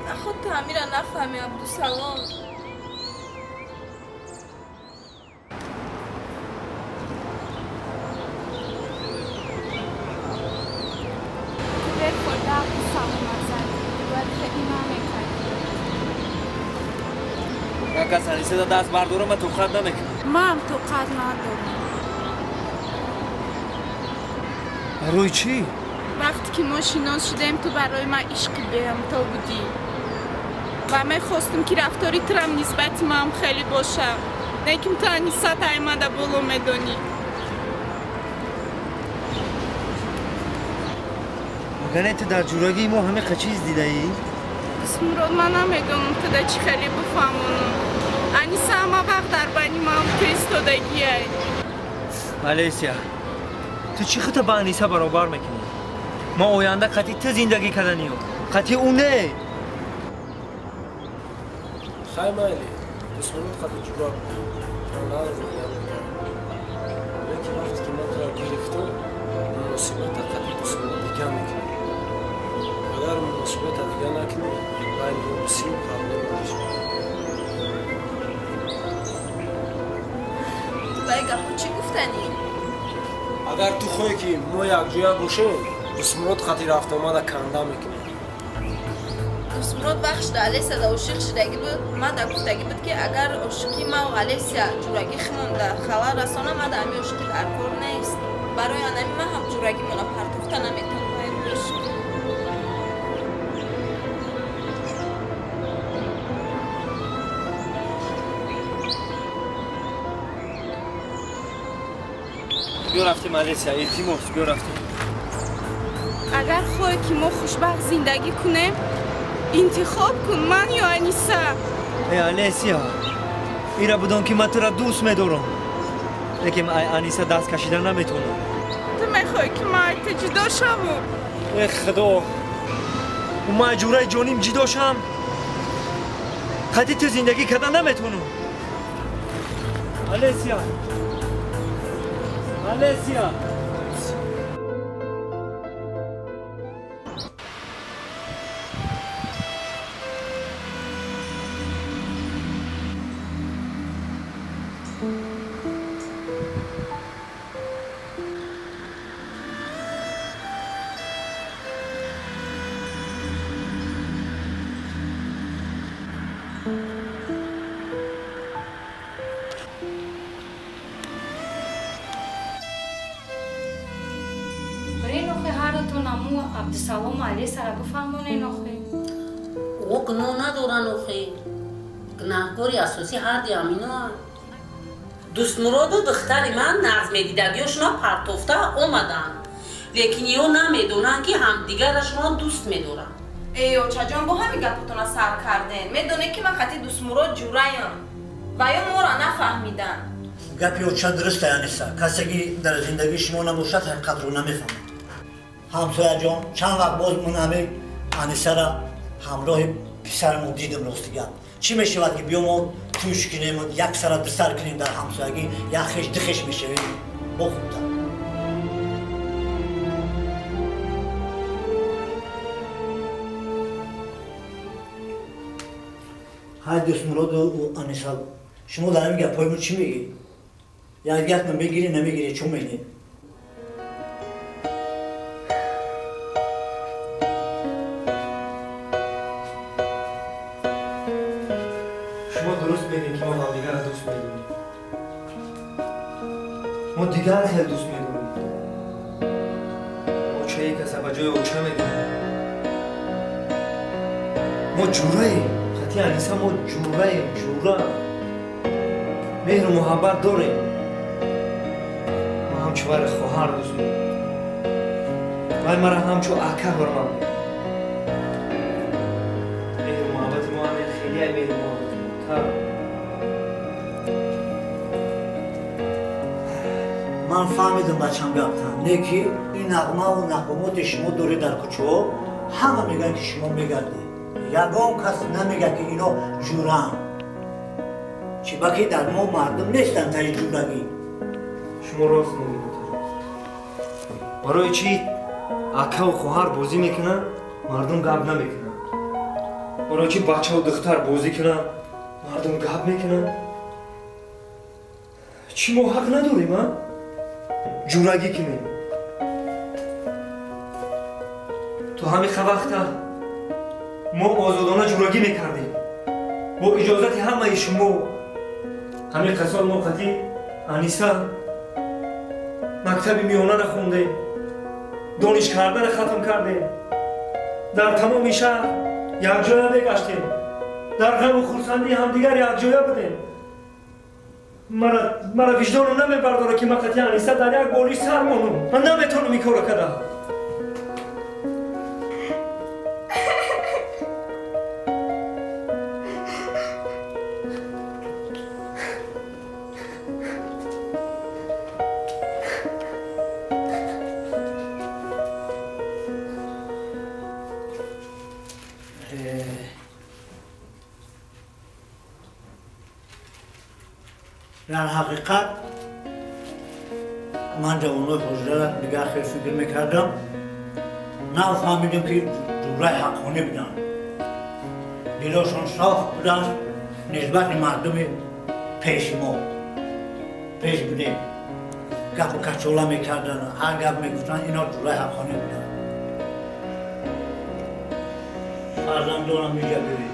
Наход ту ҳамира нафаҳмӣ, Абдусалом. Кас Аниса даст бардорам, ман тоқат намекунам. Ман тоқат надорам. Барои чӣ? Вақте ки мо шинос шудем, ту барои ман ишқи беҳамто будӣ ва мехостам ки рафтори турам нисбати маам хеле бошад. Лекин ту Аниса таймада боло медонӣ. Магар не ту дар ҷурагии мо ҳамин чиз дидаӣ? Дӯстмурод, ман намедонам туда чӣ хеле бифаҳмонам. Аниса ҳама вақт дар байни маам ту истодагиай. Алесия, ту чӣ худта ба Аниса баробар мекунӣ? Мо оянда қатъи ту зиндагӣ карданиё, қатъи ӯ не. Хай майли, Дӯстмурод қатъи ҷура буд. Ман нарӯзиям дигар. Лекин вақте ки ман туро гирифтам, муносибата қатъи Дӯстмурод дигар мекунам. Агар муносибата дигар накунӣ, байни мо бисёр проблема мешавад. Ту ба ин гапҳо чӣ гуфтанӣ? Агар ту хоҳӣ ки мо якҷоя бошем, Дӯстмурод қатъи рафтуомада канда мекунем. Дӯстмурод вақт шуда Алесия да ошиқ шудагӣ буд. Ман да гуфтагӣ буд ки агар ошиқи ман Алесия ҷурагӣ химонда халал расона, ман да ҳамин ошиқӣ дар кор нест. Барои анами ман ҳам ҷурагимона партофта наметавонам. Биё рафтем, Алесия, илтимос, биё рафтем. Агар хоҳӣ ки мо хушбахт зиндагӣ кунем, интихоб кун ман ё Аниса. Э, Алесия, ира будон ки ман тура дӯст медорам, лекин ай Аниса даст кашида наметавонам. Ту мехоҳӣ ки ман ай ту ҷудо шавам? Э худо, ман ай ҷураи ҷоним ҷудо шавам, қатъи ту зиндагӣ карда наметавонам. Алесия, Алесия. Абдусалом Алесара бифаҳмонен охи. О гуноҳ надоран охи. Гунаҳкори асосӣ ҳарди ҳаминоанд. Дӯстмуроду духтари ман нағз медидагиёшона партофта омаданд. Лекин ё намедонанд ки ҳамдигарашонро дӯст медоранд. Эй очаҷон, бо ҳамин гапотона сар карден. Медонед ки ман қатъи Дӯстмурод ҷураям ва ё моро нафаҳмиданд. Гапи оча дуруст Аниса. Касе ки дар зиндагии шумо набошад, ҳақиқатро намефаҳмад. Ҳамсояҷон, чанд вақт боз ман ҳамин Анисара ҳамроҳи писарамон дидам. Рости гап, чӣ мешавад ки биё мо тӯш кунем, як сара дусар кунем дар ҳамсоягӣ, як хеш ду хеш мешавем, бо хубтар. Ҳай, Дӯстмуроду Аниса, шумо дар ҳамин гапҳои мо чӣ мегӯед? Як гапма мегирӣ, намегирӣ, чун мегирӣ? Шумо дуруст мегӯед, ки мо ҳамдигарро дӯст медорем. Мо дигар хел дӯст медорем. Очаи каса ба ҷои оча мегӯем. Мо ҷураем, хати Аниса, мо ҷураем, ҷура. Меҳру муҳаббат дорем. Ман ҳамчу вайро хоҳар дӯст медорам. Вай маро ҳамчу ака ҳурмат мекунад. Меҳру муҳаббати мо ҳамин хеле меҳру муҳаббати мо тар. Ман фаҳмидам, бачам, гаптан. Не ки ин нағмаву нақомоти шумо доред дар кӯчаҳо, ҳама мегӯянд, ки шумо мегардед. Ягон кас намегӯяд, ки ино ҷуранд. Чӣ баки дар мо мардум нестанд тари ҷурагӣ. Шумо рост мегӯед, Отаҷон. Барои чӣ акаву хоҳар бозӣ мекунанд, мардум гап намекунанд? Барои чӣ бачаву духтар бозӣ кунанд, мардум гап мекунанд? Чӣ мо ҳақ надорем, а? Ҷурагӣ кунем. То ҳамин вақта мо озодона ҷурагӣ мекардем. Бо иҷозати ҳамаи шумо. Ҳамин қасол мо қати Аниса мактаби миёнаро хондем, донишкардаро хатм кардем. Дар тамоми шаҳр якҷоя мегаштем. Дар ғаму хурсандии ҳамдигар якҷоя будем. Мара виҷдоном намебардорад, ки ман қати Аниса дар як болиш сар монам. Ман наметавонам ин корро кардам. Дар ҳақиқат ман ҷавонои ҳозирара дигар хел фикр мекардам. Нафаҳмидем, ки ҷураи ҳаққонӣ буданд, дилошон соф буданд нисбати мардуми пеши мо. Пеш будем, гапу качола мекарданд, ҳар гап мегуфтанд, ино ҷураи ҳаққонӣ буданд. Фарзандонам иҷа бибин.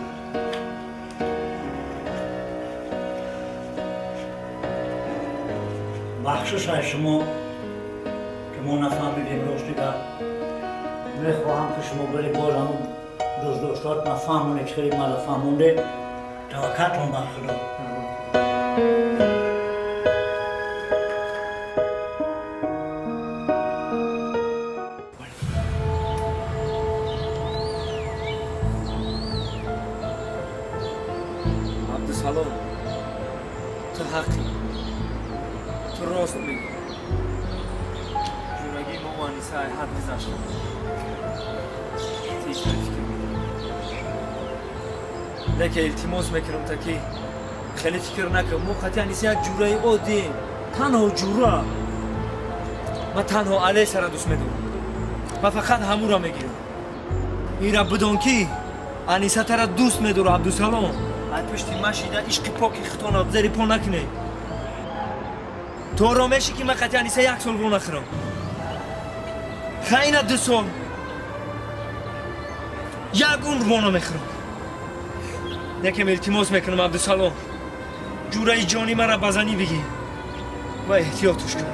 Бахшиш аз шумо, ки мо нафаҳмидем. Рости гап, мехоҳам, ки шумо бари боз ҳамун дӯстдоштаат ман фаҳмонед, чӣ хеле маро фаҳмонде. Таваккалтон бар Худо. Абдусалом, ту ҳаққӣ, ту рост мегӯӣ. Ҷурагии мо Аниса ай ҳад гузашта. Ту ҳеҷ фикр мекунӣ. Лекин илтимос мекунам, та ки хеле фикр накун. Мо қати Аниса як ҷураи оддием, танҳо ҷура. Ман танҳо Алесара дӯст медорам. Ман фақат ҳамура мегирам. Ира бидон, ки Аниса тара дӯст медорад, Абдусалом. Ай пушти ман шида ишқи поки хитона зери по накунед. Ту оромешӣ, ки ман қати Аниса як сол во нахӯрам? Хайна 2 сол, як умр во намехӯрам. Якем илтимос мекунам, Абдусалом, ҷураи ҷонӣ мара ба занӣ бигир ва эҳтиётуш кун.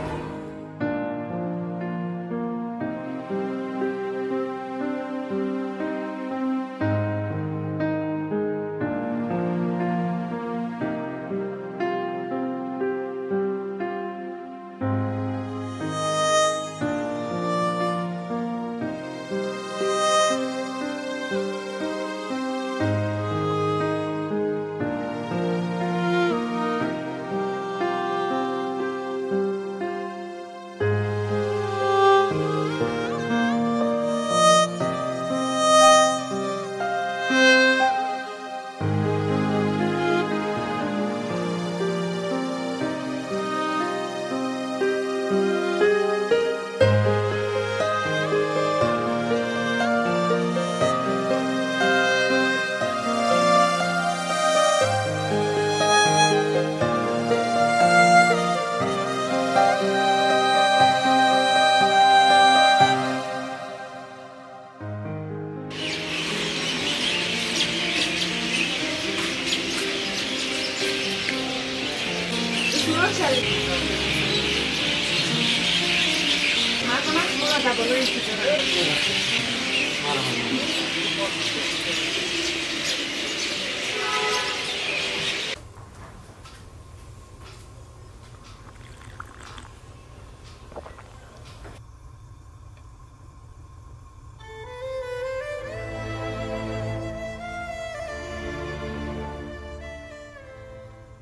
дар боло интизорам.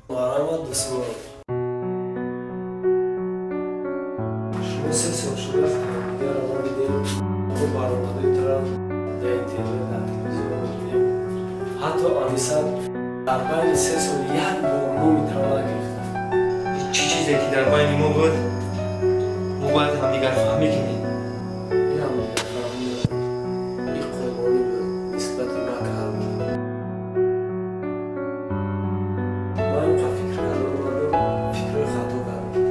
Марҳамат, Дустмурод. Шумо 3 сол шудааст ҳамдигарро надидем. Мо баромадои тура дар интернет, дар телевизион мебинем. Ҳатто Аниса дар байни 3 сол як бор номи тура нагирифт. Чӣ чизе ки дар байни мо буд, мо бояд ҳамдигарфаҳмӣ кунем. Ин ҳамдигарфаҳмӣ, ин қурбонӣ буд нисбати ма кард. Ман инқа фикр карда омадам, фикрҳои хато кардам.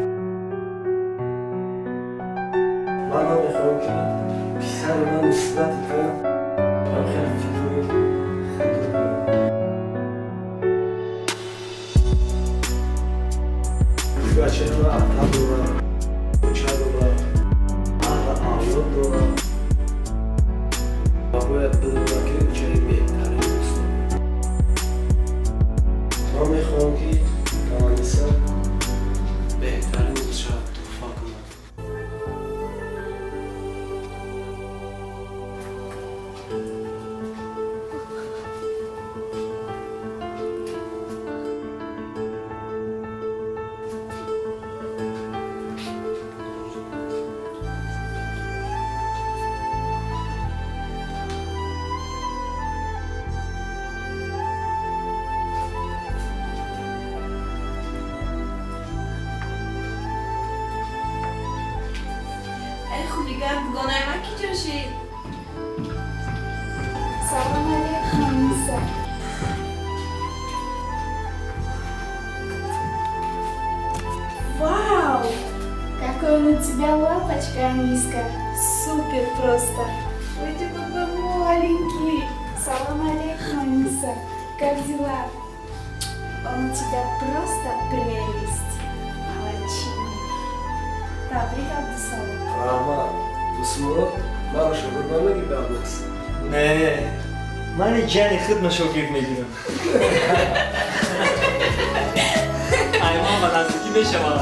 Ман намехоҳам, ки писари ман нисбати ту ҳам хеле фикрҳои хато кунад. Бачаи ман ата дорад, оча дорад, аҳли авлод дорад ва бояд бидонад, ки очаи беҳтарин дӯст дорад. Ман мехоҳам, ки Аниса беҳтарин дӯстша туҳфа кунад. Эй, хулиган, дугонаи ман ки ҷо шид? Салом алейкум, Аниса. Вау! Какой он у тебя лапочка, Аниска. Супер просто. Ой, ты какой маленький. Салам алейкум, Аниса. Как дела? Он у тебя просто прелесть. Молодчина. Табрик, Абдусалом. Раҳмат. Дустмурод, маро шогирд намегӣ ба Аббос? Не, мани ҷани худма шогирд мегирам. Аймон ба наздикӣ мешавад.